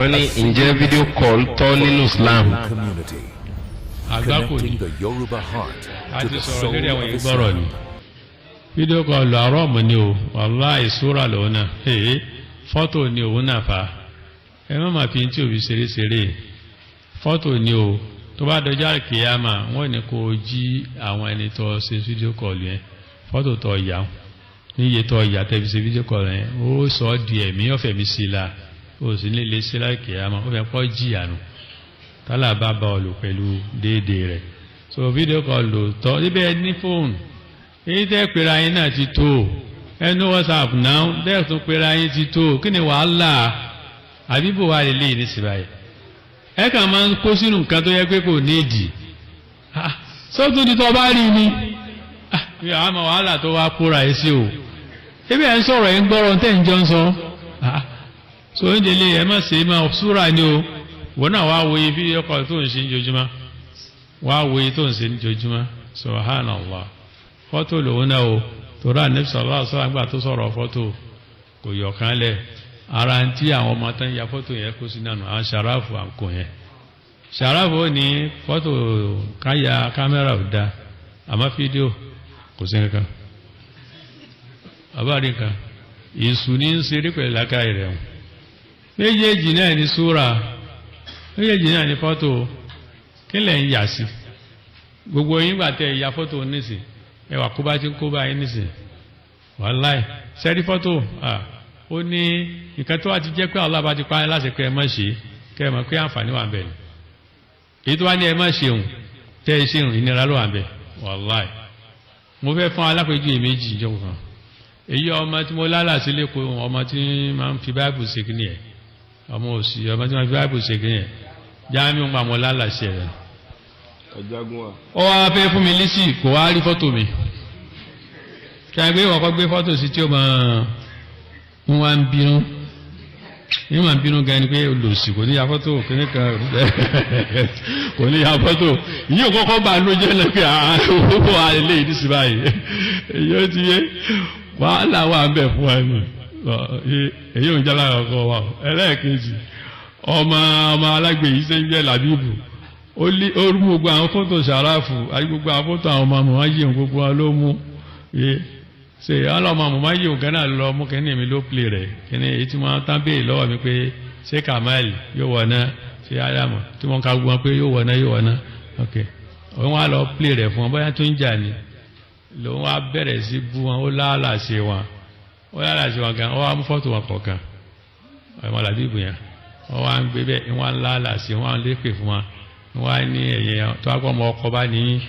Wọ́n ní, ǹjẹ́ video call tọ́ nínú Islam? Community, Àgbákò ni. Connecting the Yoruba heart A to ti the sọ̀rọ̀ soul lórí àwọn of ìgbọ́rọ̀ ni. Islam. Video call haram ni o, wàláhì, ìṣúra lòun náà. Ee, fọ́tò ni òun náà fa. Ẹ má máa fi tí òbí ṣeré ṣeré. Fọ́tò ni o. Tó bá dọjọ́ àkèyàmà, wọ́n ní kó o jí àwọn ẹni tó ṣe video call yẹn, fọ́tò tó yà níye tó yà tẹ́ fi ṣe video call yẹn, ó sọ ọ́ di ẹ̀mí ọ̀fẹ́ mi sí la, ó sì ní lè ṣe lákèyàmà, ó fẹ́ kọ́ jìyà nù tálà bá bá ọ lò pẹ̀lú déédéé rẹ̀. So video call lò tọ́ síbẹ̀ ní fóònù èyí tẹ́ pera yín náà ti tó. Ẹnu WhatsApp náà dẹ́ẹ̀ tún pera yín ti tó. Kí ni wàhálà àbíbò wa lè léyìí nísìnyí báyìí? Ẹ kàn máa ń kó sínú nǹkan tó yẹ pé kò ní ìdí sọ́tún ti tọ́ bá rí ni àmọ́ wàhálà tó wá kóra ẹ sí o. Ebi ẹ̀ ń sọ̀rọ̀, ẹ̀ ń gbọ́rọ̀ tẹ́ ń jọ ń sọ. So ń délé, ẹ má ṣe é máa súra ni o. Wọn náà wá wo iye video call tó ń ṣe ní jojúmọ́, wá wo iye tó ń ṣe ní jojúmọ́. Subhanallah, fọ́tò lòun náà o. Torí Ànábì sallallahu alaihi wasallam tó sọ̀rọ̀ fọ́tò kò yọ̀kan lẹ̀. Ara ń tí àwọn ọmọ tán ya fọ́tò yẹn kó sí nánu àwọn sàráfù àǹkó yẹn. Sàráfù ó ní fọ́tò káyà kámẹ́rà ò da, àmọ́ fídíò kò sí nǹkan. Àbárí nǹkan ìsù ní ń ṣeré pẹ̀lú làákàyè rẹ̀. Méjèèjì náà ní súra, méjèèjì náà ní fọ́tò. Kí lẹ̀ ń yà sí gbogbo yín gbà tẹ ìyá fọ́tò nísìn? Ẹ wà kó bá ti ń kó bá yín nísìn. Wàláì, sẹ́rí fọ́tò ó ní nǹkan tó wá ti jẹ́ pé Allah bá ti pa ẹ́ láti pé ẹ má ṣe, kẹ́ ẹ mọ̀ pé àǹfààní wà ń bẹ̀ ni. Èyí tó wá ní ẹ má ṣeun tẹ́ ẹ ṣeun, ìnira ló wà ń bẹ̀. Wàláì, mo fẹ́ fún alápèjúwe méjì ìjọba kan. Èyí ọmọ tí mo lálà sí lẹ́kọ̀ọ́, ọmọ tí máa ń fi báìbù ṣe kí ni ẹ̀, ọmọ òsì, ọmọ tí máa ń fi báìbù ṣe kí ni ẹ̀, Jamiu ń pa mo lálà sí ẹ̀. Ọ̀jágun wa. Ó wá fẹ́ fún mi lísì, kò wá rí fọ́tò mi. Kí a gbé ọkọ̀ gbé fọ́tò sí tí ó máa ń wá ń bínú, ní máa ń bínú gan ni pé olùsì kò ní ya fọ́tò kíní kan, kò ní ya fọ́tò. Yìí ò kọ́kọ́ bá ló jẹ́ lẹ́pẹ́ àkókò àlẹ́ yìí nísìnyí báyìí. Èyí ó ti yé wàhálà wà ń bẹ̀ fún wa nù. Èyí ò ń jẹ́ lára ọkọ wa. Ẹlẹ́ẹ̀kejì, ọmọ ọmọ alágbè yìí ṣe ń jẹ́ Làbíbù, ó mú gbogbo àwọn fọ́tò sàráfù àti gbogbo àwọn fọ́tò àwọn ọmọ màmá yìí, gbogbo wa ló mú. Ṣe ọlọ́mọ màmá yìí gánà lọ mú kínní mi ló pè rẹ̀ kínní èyí tí wọ́n tán béè lọ́wọ́ mi pé ṣé Kamal yóò wọ̀ náà, ṣé Ádámù tí wọ́n ka gbogbo wọn pé yóò wọ̀ náà, yóò wọ̀ náà. Ok, òun wá lọ pè rẹ̀ fún wọn, bóyá tó ń jà ní lòun wá bẹ̀rẹ̀ sí bú wọn. Ó láàlà ṣe wọn, ó láàlà ṣe wọn gan. Ó wá mú fọ́tò wọn kọ̀ọ̀kan, ọmọ Làbíbù yẹn, wọ́n wá ń gbé bẹ́ẹ̀, wọ́n ń láàlà ṣe wọn, lépè fún wọn. Wọ́n á ní ẹ̀yìn tó wá pọ̀ ọmọ ọkọ bá ní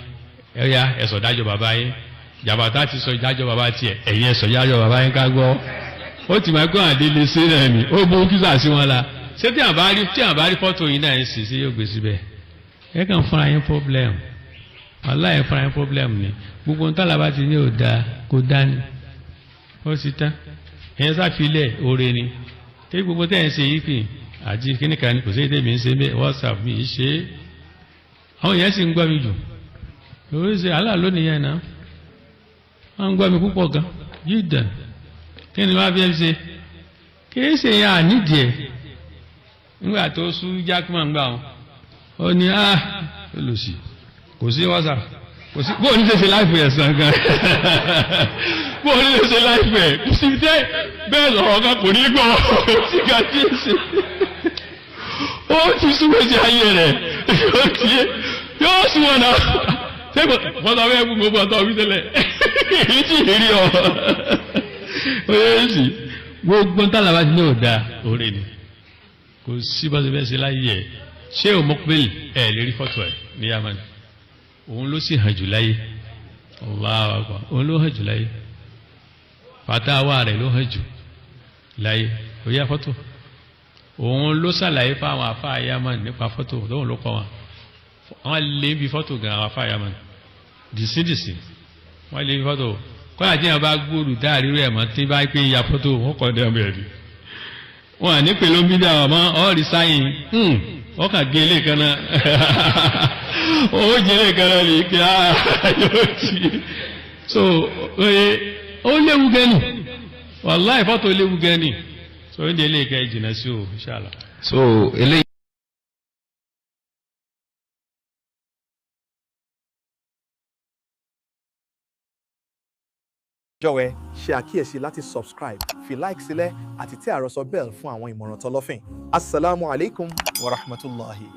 ẹ̀yà ẹ̀sọ̀ dájọ́ bàbá yín. Jàbàtà ti sọ ìdájọ́ bàbá tiẹ̀, ẹ̀yìn ẹ̀sọ̀ ìdájọ́ bàbá yín ká gbọ́. Ó ti máa gbọ́n àdé lè ṣe náà ni ó bó kíkà sí wọn la. Ṣé tí àwọn bá rí fọ́tò yín náà ń sì sí yóò gbé síbẹ̀? Ẹ kàn fúnra yín problem, wàláhì, fúnra yín problem ni. Gbogbo ń tàlà bá ti ní ò dáa, kò dá ni, ó sì tán. Ẹ̀yẹn sáfilẹ̀ oore ni kí gbogbo tẹ̀ ń ṣe yìí kì àti kíníkan ni kò sí èdè mi ń ṣe bẹ́ẹ̀. WhatsApp mi ṣe é, àwọn èèyàn sì ń gbọ́ mi jù. Òwe ṣe àlà lónìí yẹn náà, wọ́n ń gbọ́ mi púpọ̀ gan jíjàn. Kí ni wọ́n fi ṣe? Kì í ṣe yẹn ànídìí ẹ̀. Nígbà tó sú Jackman gbà wọn, ó ní á olùsì kò sí WhatsApp, kò sí bóun ní ṣe ṣe láìpẹ́ ẹ̀sán gan, bóun ní ṣe ṣe láìpẹ́, kò sí tẹ́ bẹ́ẹ̀ lọ́rọ̀ kan kò ní gbọ́ sí ká tí ì ṣe. Ó ti súnmọ́ sí ayé rẹ̀, ó ti yé yóò sún wọn náà. Ṣé bọ́dọ̀ bẹ́ẹ̀ bú gbogbo ọ̀tọ̀ wí tẹ́lẹ̀ èyí tí ì rí ọ ó yẹ sí gbogbo ntàlábà tí ní ò da orí ni kò sí bá ṣe fẹ́ ṣe láyé ẹ̀. Ṣé o mọ́kúbẹ́lì ẹ̀ lè rí fọ́tò ẹ̀ ní Yamani? Òun ló sì hàn jù láyé. Allahu Akbar, òun ló hàn jù láyé. Fatawa rẹ̀ ló hàn jù láyé. Kò yá fọ́tò. Òun ló ṣàlàyé fáwọn afá Yamani nípa fọ́tò. Lóun ló kọ́ wọn. Wọ́n lé bí fọ́tò gan. Àwọn afá Yamani dìsídìsí, wọ́n lé bí fọ́tò. Kọ́lá tí wọ́n bá gbóòrò dáàrí rẹ̀ mọ́ tí bá pé ya fọ́tò, wọ́n kọ́ dẹ́ ọmọ ẹ̀rí wọn à ní pẹ̀lú bídà ọmọ ọ̀rí sáyìn. Wọ́n kà gé ilé kan náà, ó jẹ́ ilé kan náà ní kí á yóò ti so ó léwu gẹ́ni. Wàláì, fọ́tò léwu gẹ́ni. So ó ń délé kẹ́ jìnnà sí o, inshallah. So eléyìí. Jọ̀wọ́ ẹ ṣe àkíyèsí láti subscribe, fi like sílẹ̀ àti tẹ àròsọ bell fún àwọn ìmọ̀ràn tọlọ́fìn. Asalaamu alaykum wa rahmatulahi.